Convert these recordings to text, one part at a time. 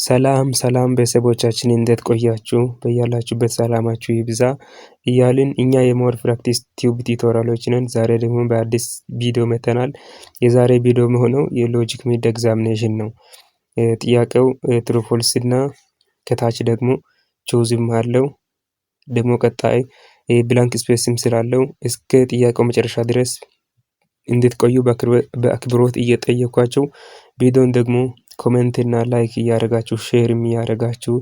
ሰላም ሰላም ቤተሰቦቻችን፣ እንዴት ቆያችሁ? በያላችሁበት ሰላማችሁ ይብዛ እያልን እኛ የ More Practice Tube tutorial ኦች ነን። ዛሬ ደግሞ በአዲስ ቪዲዮ መተናል። የዛሬ ቪዲዮ የሚሆነው የ logic mid examination ነው። ጥያቄው true false እና ከታች ደግሞ choose ም አለው፣ ደግሞ ቀጣይ blank space ም ስላለው እስከ ጥያቄው መጨረሻ ድረስ እንድትቆዩ በአክብሮት እየጠየኳችሁ ቪዲዮን ደግሞ comment እና like እያደረጋችሁ share ም እያደረጋችሁ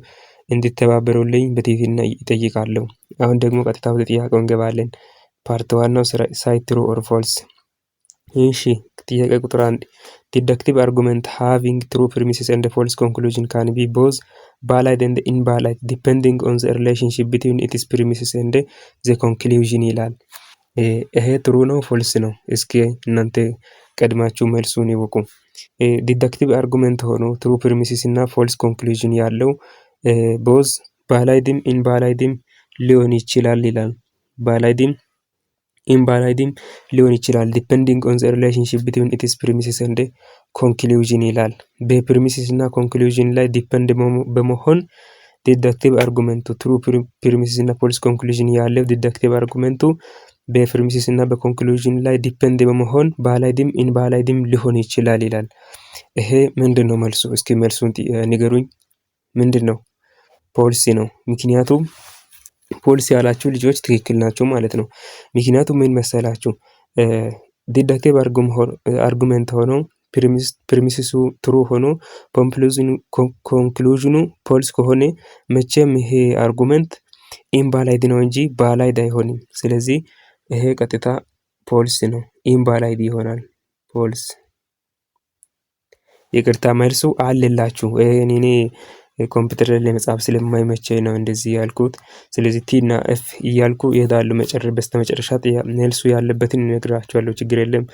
እንድትተባበሩልኝ በትህትና እጠይቃለሁ። አሁን ደግሞ ቀጥታ ወደ ጥያቄው እንገባለን። Part one ነው፣ cite true or false። እሺ፣ ጥያቄ ቁጥር 1፣ deductive argument having true premises and false conclusion can be both valid and invalid depending on the relationship between its premises and the conclusion ይላል። ይሄ true ነው false ነው? እስኪ እናንተ ቀድማችሁ መልሱን ይወቁ። Deductive argument ሆኖ true premises እና false conclusion ያለው both valid ም invalid ም ሊሆን ይችላል ይላል። Valid ም invalid ም ሊሆን ይችላል depending on the relationship between its premises and conclusion ይላል። በ premises እና conclusion ላይ depend በመሆን deductive argument ኡ true premises እና false conclusion ያለው deductive argument ኡ በ premises እና በ conclusion ላይ depend በመሆን valid ም invalid ም ሊሆን ይችላል ይላል። ይሄ ምንድን ነው መልሱ? እስኪ መልሱን ንገሩኝ። ምንድን ነው? False ነው። ምክንያቱም false ያላችሁ ልጆች ትክክል ናችሁ ማለት ነው። ምክንያቱም ምን መሰላችሁ? Deductive argument ሆኖ premises ኡ true ሆኖ conclusion ኑ false ከሆነ መቼም ይሄ argument invalid ነው እንጂ valid አይሆንም። ስለዚህ ይሄ ቀጥታ false ነው፣ invalid ይሆናል። False። ይቅርታ፣ መልሱ አለላችሁ። እኔ ኮምፒውተር ላይ ለመጻፍ ስለማይመቸኝ ነው እንደዚህ ያልኩት። ስለዚህ T እና F እያልኩ እሄዳለሁ። በስተመጨረሻ መልሱ ያለበትን እነግራችኋለሁ። ችግር የለም።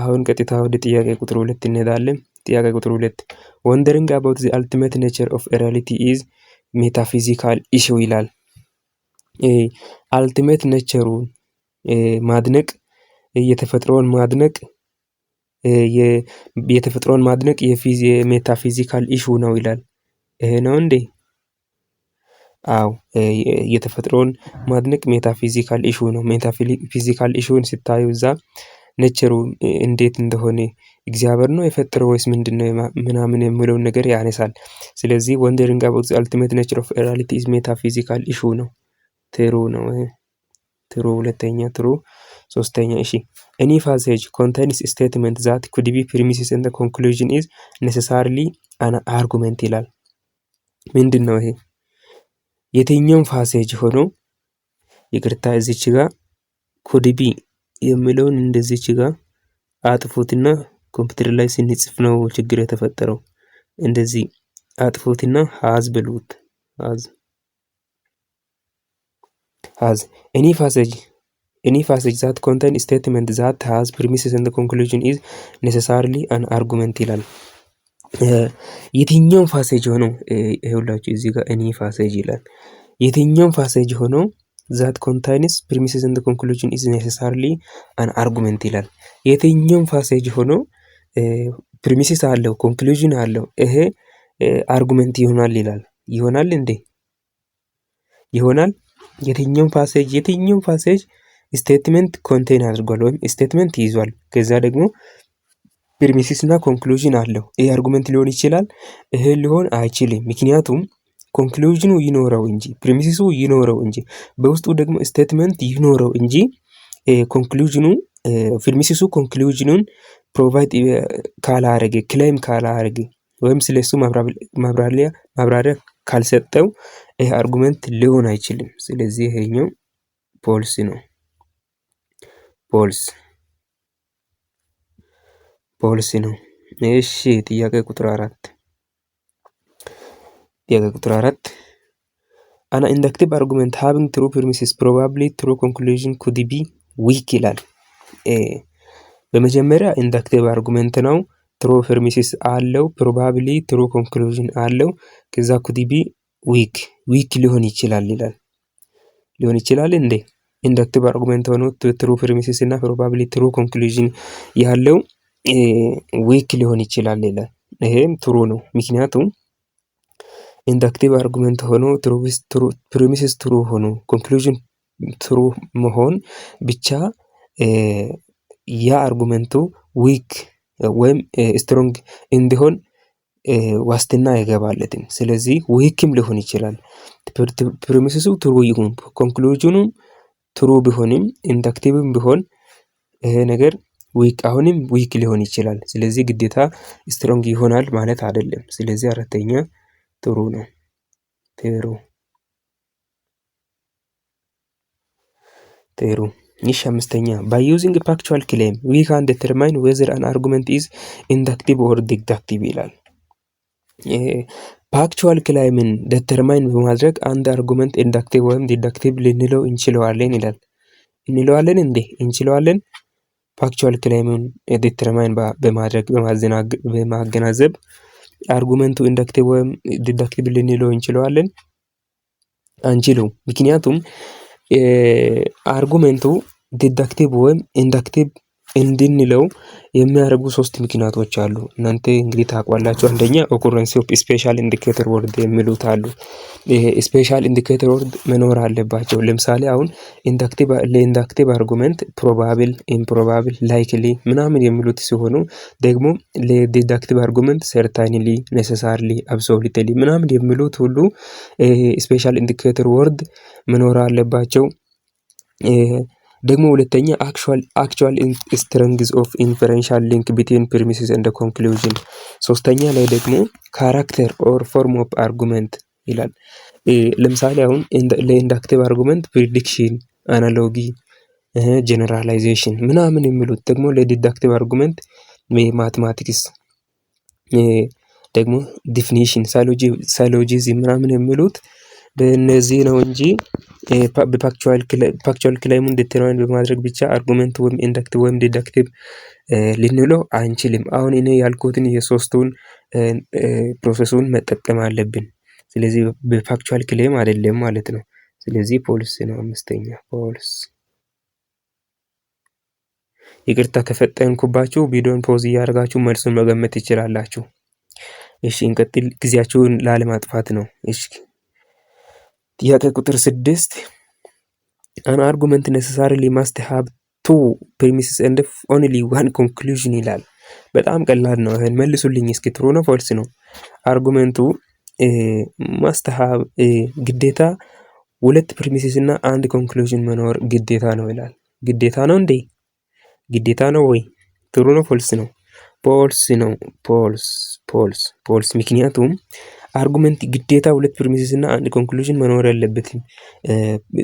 አሁን ቀጥታ ወደ ጥያቄ ቁጥር 2 እንሄዳለን። ጥያቄ ቁጥር 2፣ wondering about the ultimate nature of reality is metaphysical issue ይላል። Ultimate nature ኡን ማድነቅ፣ የተፈጥሮን ማድነቅ የ metaphysical issue ነው ይላል። ይሄ ነው እንዴ? አዎ፣ የተፈጥሮን ማድነቅ metaphysical issue ነው። Metaphysical issue ን ስታዩ እዛ nature ኡ እንዴት እንደሆነ፣ እግዚአብሔር ነው የፈጠረው ወይስ ምንድነው ምናምን የሚለውን ነገር ያነሳል። ስለዚህ wondering about the ultimate nature of reality is metaphysical issue ነው። True ነው። True ሁለተኛ true ሶስተኛ። እሺ፣ any passage contains statement that could be premises and conclusion is necessarily an argument ይላል። ምንድን ነው ይሄ? የትኛውም passage ሆኖ፣ ይቅርታ፣ እዚች ጋር could be የሚለውን እንደዚች ጋር አጥፉትና ኮምፒውተር ላይ ስንጽፍ ነው ችግር የተፈጠረው። እንደዚህ አጥፉትና has በሉት። Has any passage that contain statement that has premises and conclusion is necessarily an argument ይላል። የትኛውም passage ሆኖ፣ ይኸውላችሁ እዚህ ጋር any passage ይላል። የትኛውም passage ሆኖ that contains premises and conclusion is necessarily an argument ይላል። የትኛውም passage ሆኖ premises አለው፣ conclusion አለው፣ ይሄ argument ይሆናል ይላል። ይሆናል እንዴ? ይሆናል። የትኛውም passage statement contain አድርጓል ወይም statement ይዟል። ከዛ ደግሞ premises እና conclusion አለው። ይሄ argument ሊሆን ይችላል። ይሄ ሊሆን አይችልም። ምክንያቱም conclusion ኑ ይኖረው እንጂ፣ premises ኡ ይኖረው እንጂ፣ በውስጡ ደግሞ statement ይኖረው እንጂ conclusion ኑ premises ኡ conclusion ኑን provide ካላረገ፣ claim ካላረገ ወይም ስለሱ ማብራሪያ ካልሰጠው ይህ argument ሊሆን አይችልም። ስለዚህ ይሄኛው false ነው። False, false ነው። እሺ፣ ጥያቄ ቁጥር 4፣ ጥያቄ ቁጥር 4፣ an inductive argument having true premises, probably true conclusion could be weak ይላል። በመጀመሪያ inductive argument ነው። True premises አለው፣ probably true conclusion አለው። ከዛ could be weak፣ weak ሊሆን ይችላል ይላል። ሊሆን ይችላል እንዴ? Inductive argument ሆኖ true premises እና probably true conclusion ያለው weak ሊሆን ይችላል ይላል። ይሄም true ነው። ምክንያቱም Inductive argument ሆኖ premises true ሆኖ conclusion true መሆን ብቻ ያ argument ኡ weak ወይም strong እንዲሆን ዋስትና አይገባለትም። ስለዚህ weak ም ሊሆን ይችላል። Premises ኡ true ይሁን conclusion ኑ true ቢሆንም inductive ም ቢሆን ይሄ ነገር weak አሁንም weak ሊሆን ይችላል። ስለዚህ ግዴታ strong ይሆናል ማለት አይደለም። ስለዚህ አራተኛ true ነው። True, true። እሺ፣ አምስተኛ፣ by using factual claim we can determine whether an argument is inductive or deductive ይላል። Factual claim ን determine በማድረግ አንድ argument inductive ወይም deductive ልንለው እንችለዋለን ይላል። እንለዋለን እንዴ? እንችለዋለን? Factual claim ን determine በማድረግ በማገናዘብ argument ኡ inductive ወይም deductive ልንለው እንችለዋለን? አንችለውም። ምክንያቱም argument ኡ deductive ወይም inductive እንድንለው የሚያደርጉ ሶስት ምክንያቶች አሉ። እናንተ እንግዲህ ታውቋላችሁ። አንደኛ occurrence of special indicator word የሚሉት አሉ። ይሄ special indicator word መኖር አለባቸው። ለምሳሌ አሁን inductive ለ inductive argument probable፣ improbable፣ likely ምናምን የሚሉት ሲሆኑ ደግሞ ለ deductive argument certainly፣ necessarily፣ absolutely ምናምን የሚሉት ሁሉ special indicator word መኖር አለባቸው። ደግሞ ሁለተኛ actual strength of inferential link between premises and conclusion። ሶስተኛ ላይ ደግሞ character or form of argument ይላል። ለምሳሌ አሁን ለ inductive argument prediction፣ analogy፣ generalization ምናምን የሚሉት ደግሞ ለ deductive argument mathematics ደግሞ definition፣ syllogism ምናምን የሚሉት በእነዚህ ነው እንጂ በ factual claim ኡን determine በማድረግ ብቻ argument ወይም inductive ወይም deductive ልንለው አንችልም። አሁን እኔ ያልኩትን የሶስቱን process ኡን መጠቀም አለብን። ስለዚህ በ factual claim አይደለም ማለት ነው። ስለዚህ false ነው። አምስተኛ false። ይቅርታ ከፈጠንኩባችሁ ቪዲዮን pause እያደረጋችሁ መልሱን መገመት ትችላላችሁ። እሺ እንቀጥል፣ ጊዜያችሁን ላለማጥፋት ነው። እሺ፣ ጥያቄ ቁጥር 6፣ an argument necessarily must have two premises and only one conclusion ይላል። በጣም ቀላል ነው። ይሄን መልሱልኝ እስኪ፣ true ነው false ነው? Argument ኡ must have ግዴታ ሁለት premises እና አንድ conclusion መኖር ግዴታ ነው ይላል። ግዴታ ነው እንዴ? ግዴታ ነው ወይ? True ነው false ነው? False ነው። False, false, false። ምክንያቱም argument ግዴታ ሁለት premises እና አንድ conclusion መኖር የለበትም።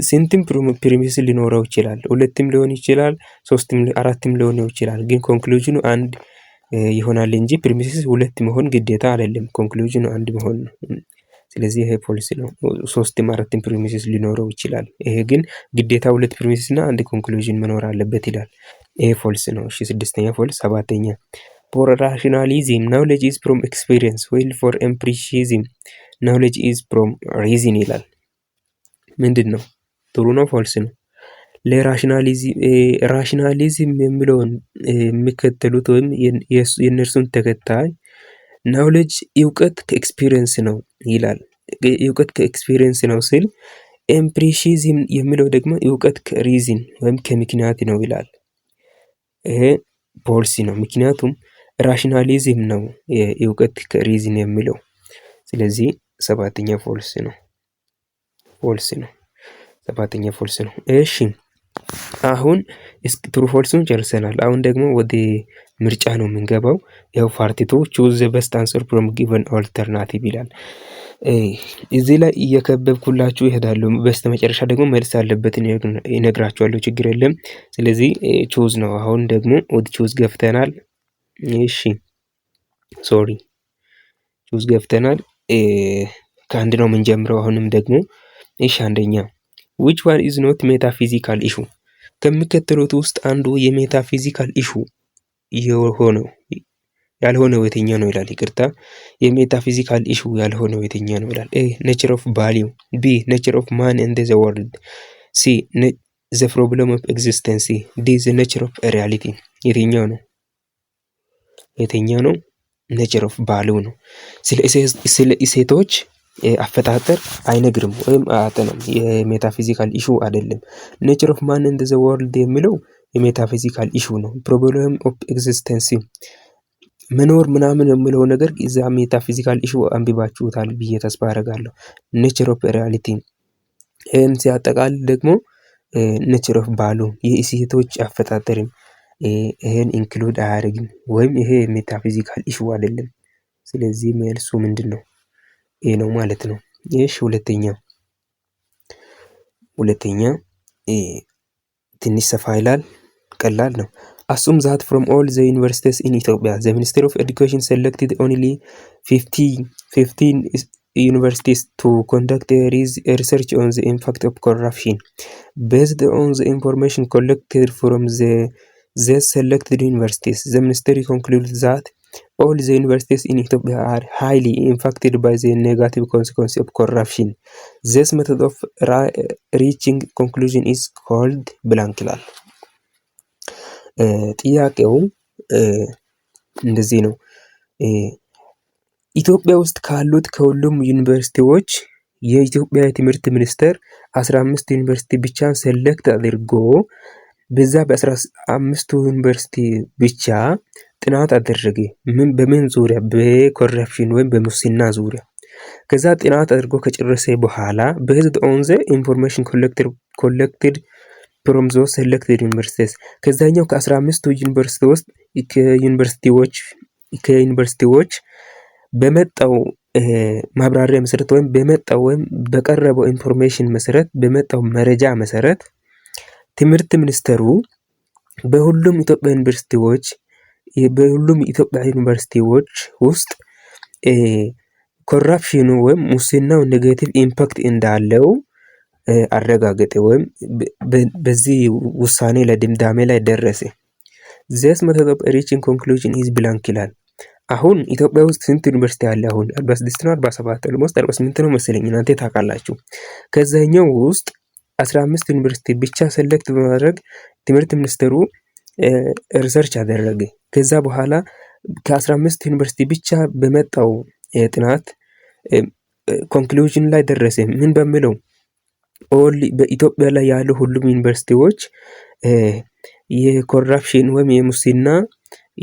ስንትም premises ሊኖረው ይችላል። ሁለትም ሊሆን ይችላል፣ ሶስትም አራትም ሊሆን ይችላል። ግን conclusion ኑ አንድ ይሆናል እንጂ premises ሁለት መሆን ግዴታ አይደለም። Conclusion ኑ አንድ መሆን ነው። ስለዚህ ይሄ false ነው። ሶስትም አራትም premises ሊኖረው ይችላል። ይሄ ግን ግዴታ ሁለት premises እና አንድ conclusion መኖር አለበት ይላል። ይሄ false ነው። እሺ፣ ስድስተኛ false። ሰባተኛ፣ for rationalism knowledge is from experience while for empiricism knowledge is from reason ይላል። ምንድን ነው? True ነው false ነው? ለ rationalism የሚለውን የሚከተሉት ወይም የእነርሱን ተከታይ knowledge እውቀት ከ experience ነው ይላል። እውቀት ከ experience ነው ሲል empiricism የሚለው ደግሞ እውቀት ከ reason ወይም ከምክንያት ነው ይላል። ይሄ false ነው። ምክንያቱም rationalism ነው እውቀት ከ reason የሚለው። ስለዚህ ሰባተኛ false ነው። False ነው። ሰባተኛ false ነው። እሺ፣ አሁን true false ኡን ጨርሰናል። አሁን ደግሞ ወደ ምርጫ ነው የምንገባው። ያው part 2፣ choose the best answer from given alternative ይላል። እዚህ ላይ እየከበብኩላችሁ ይሄዳሉ። በስተ መጨረሻ ደግሞ መልስ ያለበትን ይነግራችኋለሁ። ችግር የለም። ስለዚህ choose ነው። አሁን ደግሞ ወደ choose ገብተናል። እሺ፣ sorry፣ choose ገብተናል። ከአንድ ነው የምንጀምረው። አሁንም ደግሞ እሺ፣ አንደኛ፣ which one is not metaphysical issue? ከሚከተሉት ውስጥ አንዱ የ metaphysical issue የሆነው ያልሆነው የትኛው ነው ይላል። ይቅርታ፣ የ metaphysical issue ያልሆነው የትኛው ነው ይላል። A, nature of value፣ B, nature of man and the world፣ C, the problem of existence፣ D, the nature of reality። የትኛው ነው? የትኛው ነው? Nature of value ነው። ስለ እሴቶች አፈጣጠር አይነግርም ወይም አያጠናም። የ metaphysical issue አይደለም። Nature of man and the world የሚለው የ metaphysical issue ነው። Problem of existence መኖር ምናምን የሚለው ነገር እዛ metaphysical issue አንብባችሁታል ብዬ ተስፋ አደርጋለሁ። Nature of reality ይህን ሲያጠቃልል ደግሞ nature of value የእሴቶች አፈጣጠርም ይሄን include አያደርግም ወይም ይሄ metaphysical issue አይደለም። ስለዚህ መልሱ ምንድን ነው? ይሄ ነው ማለት ነው። እሺ፣ ሁለተኛ ትንሽ ሰፋ ይላል፣ ቀላል ነው። Assume that from all the universities in Ethiopia, the Ministry of Education selected only 15 universities to conduct a research on the impact of corruption. Based on the information collected from the selected universities, the ministry concluded that all the universities in Ethiopia are highly impacted by the negative consequences of corruption. This method of reaching conclusion is called blank ይላል። ጥያቄው እንደዚህ ነው። ኢትዮጵያ ውስጥ ካሉት ከሁሉም ዩኒቨርሲቲዎች የኢትዮጵያ የትምህርት ሚኒስቴር 15 ዩኒቨርሲቲ ብቻ select አድርጎ በዛ በ15ቱ ዩኒቨርሲቲ ብቻ ጥናት አደረገ። ምን በምን ዙሪያ? በ corruption ወይም በሙስና ዙሪያ። ከዛ ጥናት አድርጎ ከጨረሰ በኋላ based on the information collected from those selected universities፣ ከዛኛው ከ15ቱ ዩኒቨርሲቲ ውስጥ ከዩኒቨርሲቲዎች በመጣው ማብራሪያ መሰረት ወይም በመጣው ወይም በቀረበው information መሰረት፣ በመጣው መረጃ መሰረት ትምህርት ሚኒስቴሩ በሁሉም ኢትዮጵያ ዩኒቨርሲቲዎች ውስጥ corruption ኑ ወይም ሙስናው negative impact እንዳለው አረጋገጠ ወይም በዚህ ውሳኔ ላይ ድምዳሜ ላይ ደረሰ። This method of reaching conclusion is blank ይላል። አሁን ኢትዮጵያ ውስጥ ስንት ዩኒቨርሲቲ አለ? አሁን 46 ነው፣ 47፣ almost 48 ነው መሰለኝ፣ እናንተ ታውቃላችሁ። ከዛኛው ውስጥ 15 ዩኒቨርሲቲ ብቻ select በማድረግ ትምህርት ሚኒስቴሩ research አደረገ። ከዛ በኋላ ከ15 ዩኒቨርሲቲ ብቻ በመጣው ጥናት conclusion ላይ ደረሰ። ምን በሚለው? All በኢትዮጵያ ላይ ያሉ ሁሉም ዩኒቨርሲቲዎች የ corruption ወይም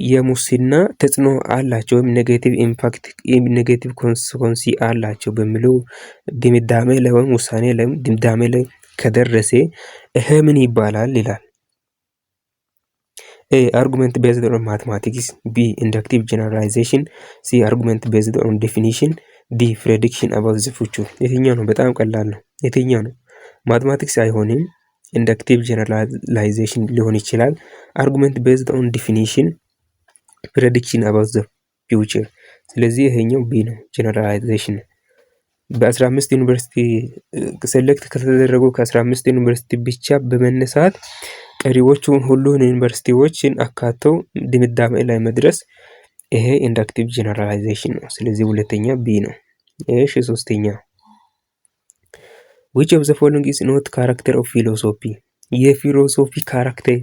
የሙስና ተጽዕኖ አላቸው ወይም negative impact፣ negative consequence አላቸው በሚለው ድምዳሜ ላይ ወይም ውሳኔ ላይ፣ ድምዳሜ ላይ ከደረሰ ይሄ ምን ይባላል ይላል። A, argument based on mathematics፣ B, inductive generalization፣ C, argument based on definition፣ D, prediction about the future። የትኛው ነው? በጣም ቀላል ነው። የትኛው ነው? Mathematics አይሆንም። Inductive generalization ሊሆን ይችላል። Argument based on definition፣ prediction about the future። ስለዚህ ይሄኛው B ነው፣ generalization። በ15 ዩኒቨርሲቲ select ከተደረጉ ከ15 ዩኒቨርሲቲ ብቻ በመነሳት ቀሪዎቹን ሁሉን ዩኒቨርሲቲዎችን አካተው ድምዳሜ ላይ መድረስ ይሄ inductive generalization ነው። ስለዚህ ሁለተኛ B ነው። እሺ፣ ሶስተኛ፣ which of the following is not character of philosophy? የ philosophy character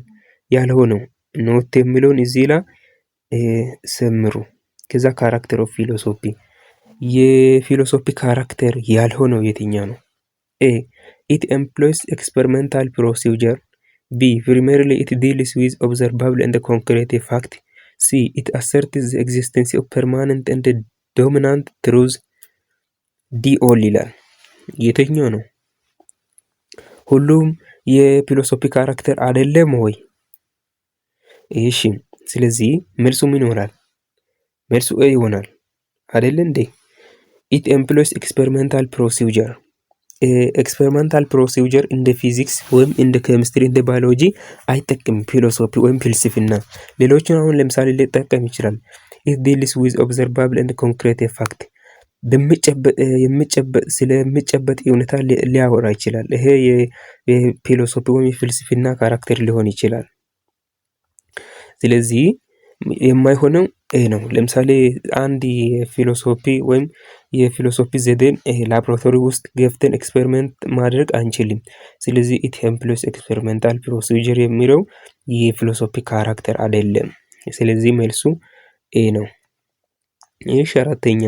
ያልሆነው፣ not የሚለውን እዚህ ላይ ሰምሩ። ከዛ character of philosophy፣ የ philosophy character ያልሆነው የትኛው ነው? A, it employs experimental procedure፣ B, primarily it deals with observable and concrete fact፣ C, it asserts the existence of permanent and dominant truth፣ D, all ይላል። የትኛው ነው? ሁሉም የ philosophy character አይደለም ወይ? እሺ፣ ስለዚህ መልሱ ምን ይሆናል? መልሱ A ይሆናል አይደል እንዴ? It employs experimental procedure። Experimental procedure እንደ ፊዚክስ ወይም እንደ ኬሚስትሪ፣ እንደ ባዮሎጂ አይጠቀምም philosophy ወይም ፍልስፍና። ሌሎችን አሁን ለምሳሌ ሊጠቀም ይችላል። It deals with observable and concrete fact፣ በሚጨበጥ የሚጨበጥ ስለሚጨበጥ እውነታ ሊያወራ ይችላል። ይሄ የ philosophy ወይም የፍልስፍና character ሊሆን ይችላል። ስለዚህ የማይሆነው ይሄ ነው። ለምሳሌ አንድ የ philosophy ወይም የ philosophy ዘዴን ላቦራቶሪ ውስጥ ገብተን experiment ማድረግ አንችልም። ስለዚህ it employs experimental procedure የሚለው የ philosophy character አይደለም። ስለዚህ መልሱ A ነው። እሺ፣ አራተኛ፣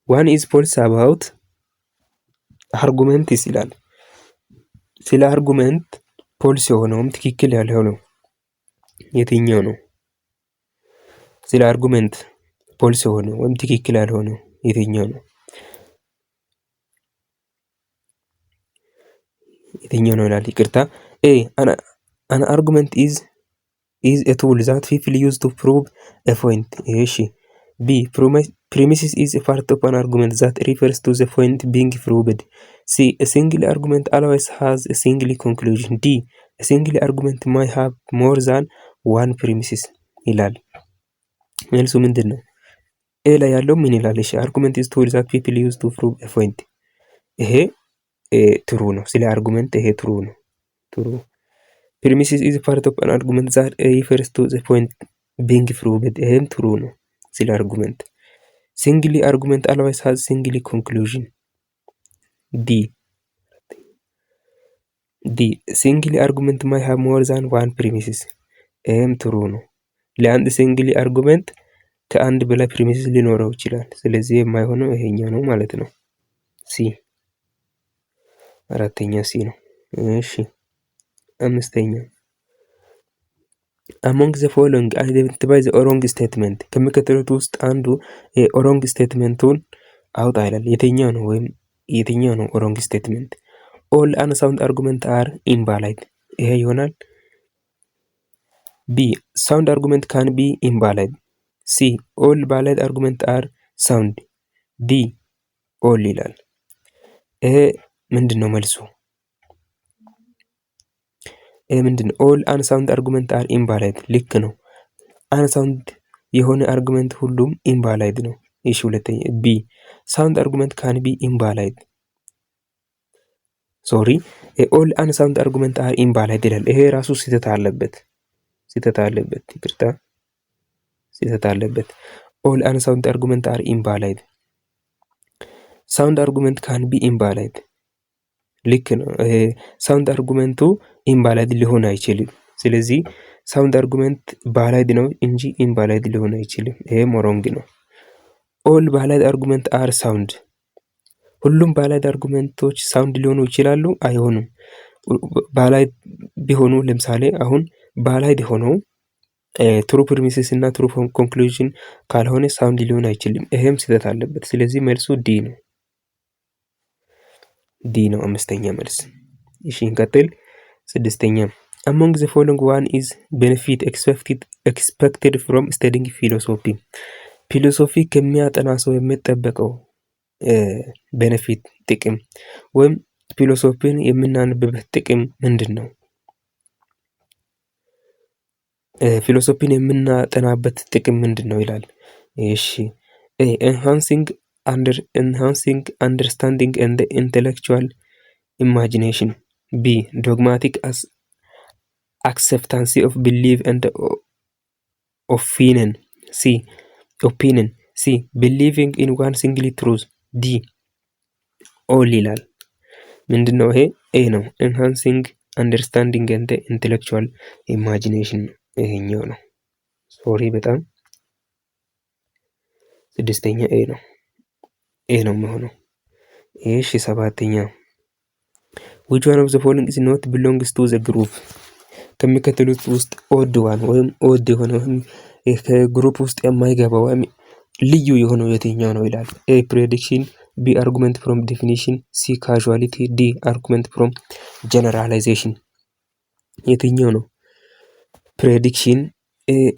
One is false about arguments ይላል። ስለ argument false የሆነውም ትክክል ያልሆነው የትኛው ነው? ስለ argument false የሆነው ወይም ትክክል ያልሆነው የትኛው ነው? የትኛው ነው ይላል። ይቅርታ፣ A, an argument is a tool that people use to prove a point። እሺ፣ B, premises is a part of an argument that refers to the point being proved። C, a single argument always has a single conclusion። D, a single argument may have more than one premises ይላል። መልሱ ምንድን ነው? A ላይ ያለው ምን ይላል? እሺ፣ argument is tool that people use to prove a point። ይሄ true ነው። ስለ argument ይሄ true ነው። True። Premises is part of an argument that refers to the point being proved። ይሄም true ነው። ስለ argument single argument always has single conclusion። D, single argument may have more than one premises። ይሄም true ነው። ለአንድ single argument ከአንድ በላይ premises ሊኖረው ይችላል። ስለዚህ የማይሆነው ይሄኛው ነው ማለት ነው። C፣ አራተኛ C ነው። እሺ፣ አምስተኛ፣ among the following, identify the wrong statement። ከሚከተሉት ውስጥ አንዱ wrong statement ኡን አውጣ ይላል። የትኛው ነው ወይም የትኛው ነው wrong statement? All unsound argument are invalid፣ ይሄ ይሆናል። B, sound argument can be invalid። C, all valid argument are sound። D, all ይላል። ይሄ ምንድን ነው መልሱ? ይሄ ምንድን ነው? All unsound argument are invalid ልክ ነው። Unsound የሆነ argument ሁሉም invalid ነው። እሺ፣ ሁለተኛ B, sound argument can be invalid፣ sorry, all unsound argument are invalid ይላል። ይሄ ራሱ ስህተት አለበት፣ ስህተት አለበት፣ ይቅርታ፣ ስህተት አለበት። All unsound argument are invalid፣ sound argument can be invalid ልክ ነው። Sound argument ኡ invalid ሊሆን አይችልም። ስለዚህ sound argument valid ነው እንጂ invalid ሊሆን አይችልም። ይሄም wrong ነው። All valid argument are sound፣ ሁሉም valid argument ኦች sound ሊሆኑ ይችላሉ? አይሆኑም። Valid ቢሆኑ፣ ለምሳሌ አሁን valid ሆነው true premises እና true conclusion ካልሆነ sound ሊሆን አይችልም። ይሄም ስህተት አለበት። ስለዚህ መልሱ D ነው። D ነው አምስተኛ መልስ። እሺ፣ እንቀጥል። ስድስተኛ፣ among the following, one is benefit expected from studying philosophy። Philosophy ከሚያጠና ሰው የሚጠበቀው benefit፣ ጥቅም ወይም philosophy ን የምናነብበት ጥቅም ምንድን ነው? Philosophy ን የምናጠናበት ጥቅም ምንድን ነው ይላል። እሺ፣ enhancing understanding and intellectual imagination፣ B, dogmatic acceptance of belief and opinion፣ C, believing in one single truth፣ D, all ይላል። ምንድን ነው ይሄ? A ነው። Enhancing understanding and intellectual imagination ነው። ይሄኛው ነው። Sorry በጣም፣ ስድስተኛ A ነው። A ነው የሚሆነው። እሺ፣ ሰባተኛ፣ which one of the following is not belongs to the group? ከሚከተሉት ውስጥ odd one ወይም odd የሆነ ወይም ከ group ውስጥ የማይገባ ወይም ልዩ የሆነው የትኛው ነው ይላል። A, prediction፣ B, argument from definition፣ C, causality፣ D, argument from generalization። የትኛው ነው? Prediction፣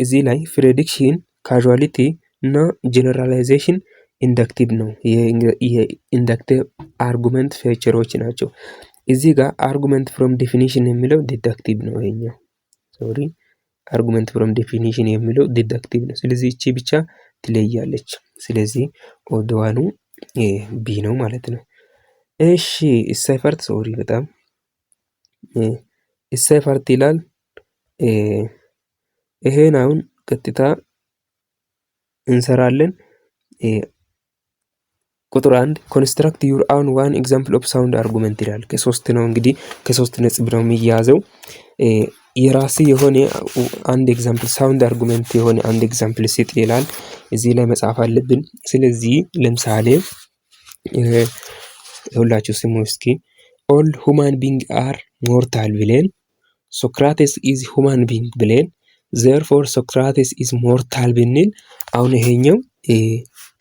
እዚህ ላይ prediction፣ causality እና generalization inductive ነው። የ inductive argument feature ኦች ናቸው። እዚህ ጋር argument from definition የሚለው deductive ነው። ይሄኛው፣ sorry፣ argument from definition የሚለው deductive ነው። ስለዚህ እቺ ብቻ ትለያለች። ስለዚህ odd one ኡ B ነው ማለት ነው። እሺ፣ essay part፣ sorry በጣም፣ essay part ይላል። ይሄን አሁን ቀጥታ እንሰራለን። ቁጥር 1፣ construct your own one example of sound argument ይላል። ከሶስት ነው እንግዲህ፣ ከ3 ነጥብ ነው የሚያዘው። የራስ የሆነ አንድ example፣ sound argument የሆነ አንድ example ስጥ ይላል። እዚህ ላይ መጻፍ አለብን። ስለዚህ ለምሳሌ ሁላችሁ ስሙ እስኪ፣ all human being are mortal ብለን፣ ሶክራቴስ is human being ብለን፣ therefore ሶክራቴስ is mortal ብንል አሁን ይሄኛው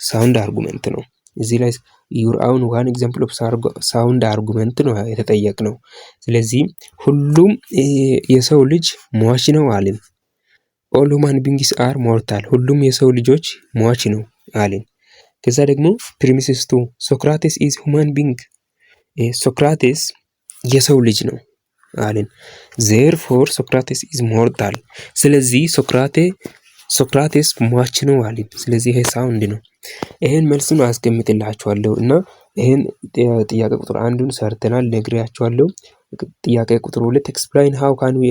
sound argument ነው። እዚህ ላይ your own one example of sound argument ነው የተጠየቅነው። ስለዚህ ሁሉም የሰው ልጅ ሟች ነው አልን። All human beings are mortal፣ ሁሉም የሰው ልጆች ሟች ነው አልን። ከዛ ደግሞ premises two፣ ሶክራቴስ is human being፣ ሶክራቴስ የሰው ልጅ ነው አልን። Therefore ሶክራቴስ is mortal፣ ስለዚህ ሶክራቴስ ሟች ነው አልን። ስለዚህ ይሄ sound ነው። ይሄን መልሱን አስቀምጥላችኋለሁ እና ይሄን ጥያቄ ቁጥር አንዱን ሰርተናል፣ ነግሬያችኋለሁ። ጥያቄ ቁጥር ሁለት፣ explain how can we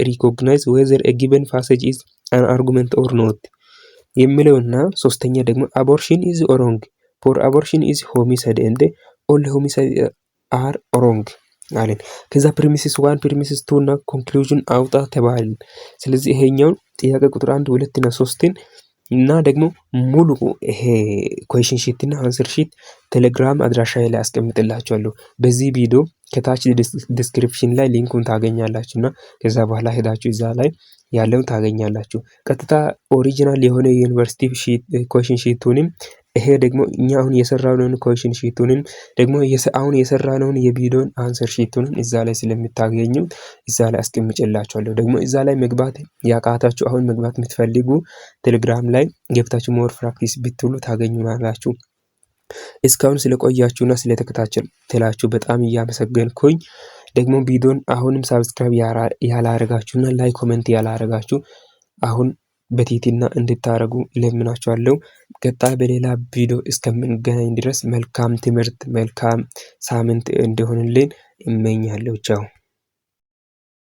recognize whether a given passage is an argument or not የሚለውና ሶስተኛ ደግሞ abortion is wrong for abortion is homicide and all homicide are wrong አለን። ከዛ premises one፣ premises two እና conclusion አውጣ ተባልን። ስለዚህ ይሄኛውን ጥያቄ ቁጥር አንድ፣ ሁለት እና ሶስትን እና ደግሞ ሙሉ ይሄ question sheet እና answer sheet ቴሌግራም አድራሻ ላይ አስቀምጥላችኋለሁ። በዚህ ቪዲዮ ከታች description ላይ link ኡን ታገኛላችሁ እና ከዛ በኋላ ሄዳችሁ እዛ ላይ ያለውን ታገኛላችሁ። ቀጥታ original የሆነ የዩኒቨርሲቲ question sheet ኡንም፣ ይሄ ደግሞ እኛ አሁን የሰራነውን question sheet ኡንም፣ ደግሞ አሁን የሰራነውን የቪዲዮን answer sheet ኡንም እዛ ላይ ስለምታገኙ እዛ ላይ አስቀምጬላችኋለሁ። ደግሞ እዛ ላይ መግባት ያቃታችሁ፣ አሁን መግባት የምትፈልጉ ቴሌግራም ላይ ገብታችሁ more practice ብትሉ ታገኙናላችሁ። እስካሁን ስለቆያችሁና ስለተከታተላችሁ በጣም እያመሰገንኩኝ፣ ደግሞ ቪዲዮን አሁንም subscribe ያላረጋችሁና like comment ያላረጋችሁ አሁን በትህትና እንድታረጉ እለምናችኋለሁ። ቀጣይ በሌላ ቪዲዮ እስከምንገናኝ ድረስ መልካም ትምህርት፣ መልካም ሳምንት እንዲሆንልን እመኛለሁ። ቻው።